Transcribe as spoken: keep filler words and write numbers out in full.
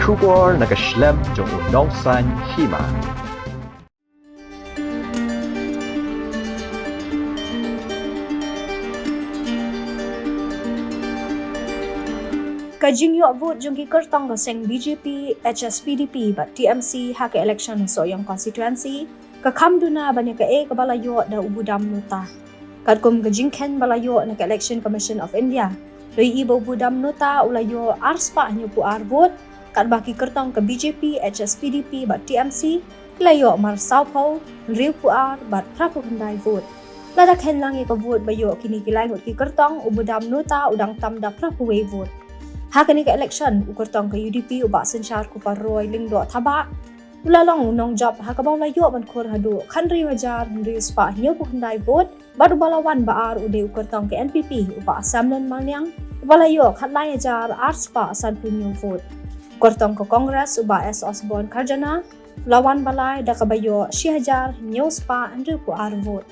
Khubor na ka shlem jong u nongsan hima. Ka jingïoh vote jong ki kyrtong ka seng B J P, H S P D P bad T M C ha ka election Sohiong constituency ka kham duna ban ïa kaei kaba la ïoh da u Budam Nota. Katkum ka jingkheiñ ba la ïoh na ka Election Commission of India, la ïohi ba u Budam Nota u la ïoh ar spah hynñiewphew ar vote, katba ki kyrtong ka B J P, H S P D P bad T M C ki la ïoh mar sawphew, hynriewphew ar bad phraphew khyndai vote. Lada kheiñ lang ïa ka vote ba ïoh kine ki lai ngut ki kyrtong, u Budam Nota u dang tam da phraphew wei vote. Ha kane ka election, u kyrtong ka U D P u Bah Synshar Kupar Roy Lyngdoh Thabah u la long u nongjop, ha kaba u la ïoh ban khur haduh khathynriew hajar hynriew spah hynñiewphew khyndai vote, bad uba la wan ba ar u dei u kyrtong ka N P P u Bah Samlin Malniang, uba la ïoh khatlai hajar ar spah sanphew hynñiew vote. U kyrtong ka Congress u Bah S Osborne Kharjana u la wan ba lai da kaba ïoh shi hajar hynñiew spah hynriewphew ar vote.